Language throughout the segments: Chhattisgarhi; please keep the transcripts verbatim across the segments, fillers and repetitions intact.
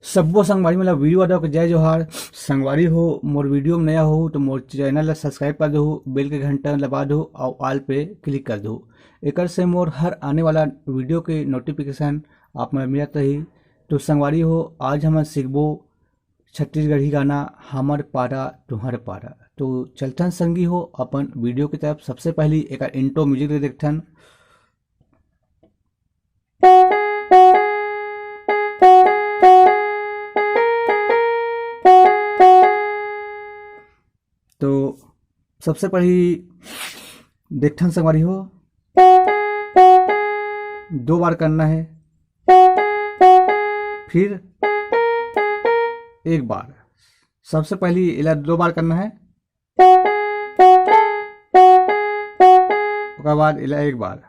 सब्बो संगवारी मन ला वीरू यादव के जय जोहार। संगवारी हो, मोर वीडियो में नया हो तो मोर चैनल ला सब्सक्राइब कर दो, बेल के घंटा दबा दो और ऑल पे क्लिक कर दो। एकर से मोर हर आने वाला वीडियो के नोटिफिकेशन आप मन मिलत रही। तो संगवारी हो, आज हमन सीखबो छत्तीसगढ़ी गाना हमर पारा तुहर पारा। तो चलथन संगी हो अपन वीडियो की तरफ। सबसे पहली एक इंट्रो म्यूजिक दे देखथन। तो सबसे पहली देखथन संगवारी हो, दो बार करना है, फिर एक बार। सबसे पहली इला दो बार करना है, ओकर बाद इला एक बार,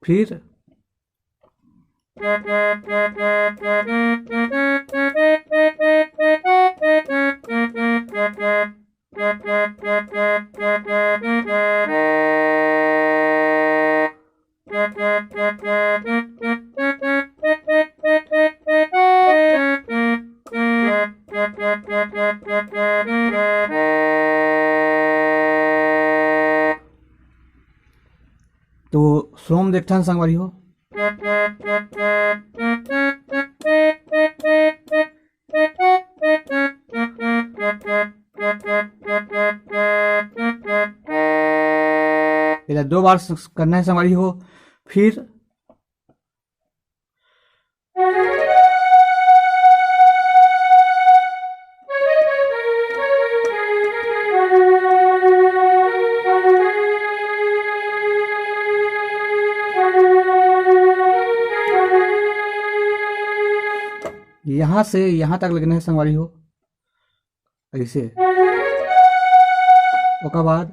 फिर तो स्लो में देखथन संगवारी हो। इला दो बार स-, करना है संगवारी हो। फिर यहाँ से यहाँ तक लगना है संगवारी हो, ऐसे। ओकर बाद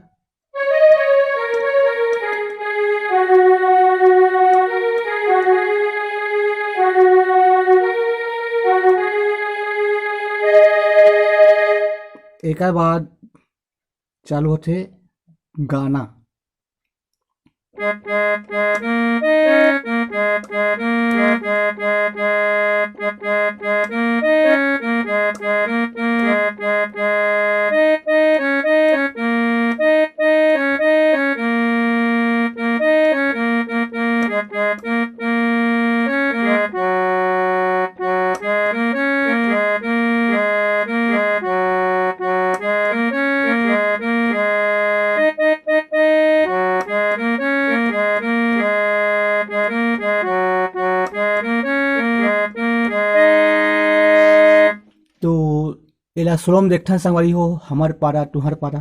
एकर बाद चालू होथे गाना। तो एला स्लो में देखथन संगवारी हो, हमर पारा तुहर पारा।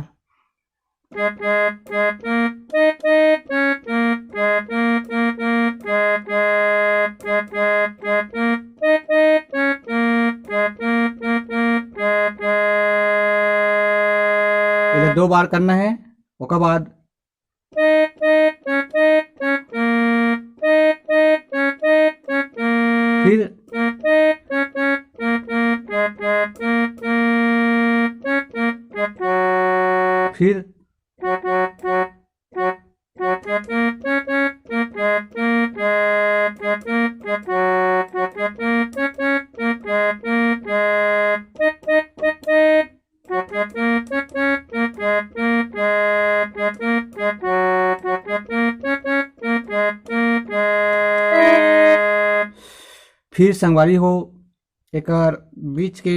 एला दो बार करना है, ओकर बाद फिर, फिर फिर संगवारी हो, एकर बीच के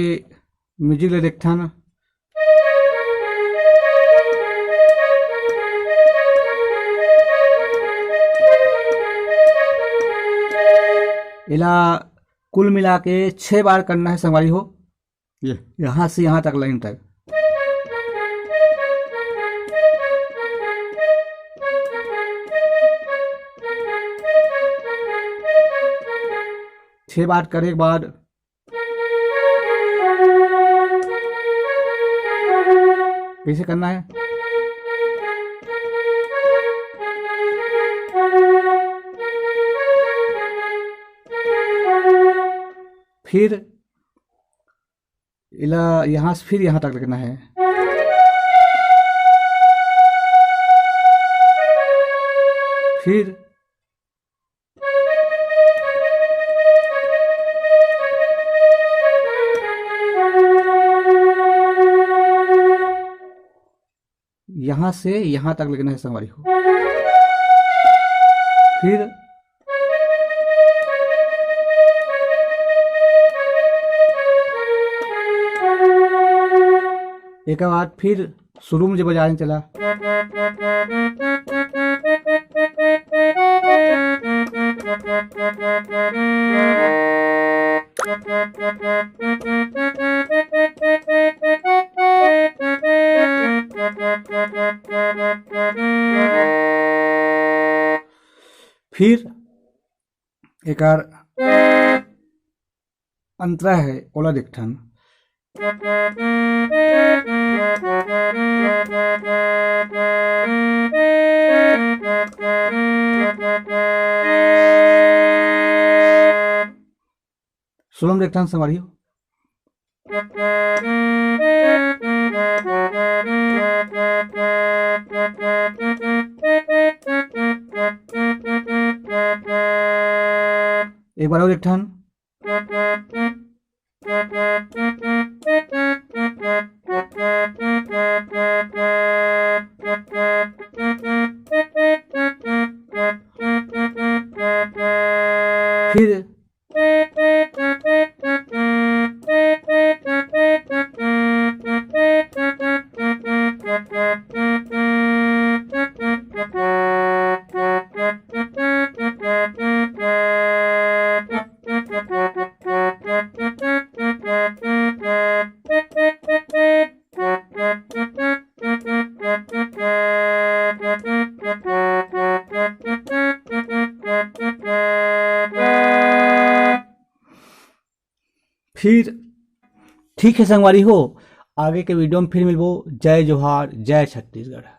म्यूजिक ले देखथन। एला कुल मिला के छह बार करना है संगवारी हो। ये यहाँ से यहाँ तक, लाइन तक। छह बार करे के बाद कैसे करना है? फिर इला यहाँ से फिर यहाँ तक लिखना है। फिर यहाँ से यहाँ तक लेगना है संगवारी हो। फिर एक बाद फिर शुरू में जब बजाने चला, फिर एकर अंतरा है, ओला देखथन। सोलो में देखथन संगवारी हो। एक बार और देखथन। फिर फिर ठीक है संगवारी हो, आगे के वीडियो में फिर मिलबो। जय जोहार, जय छत्तीसगढ़।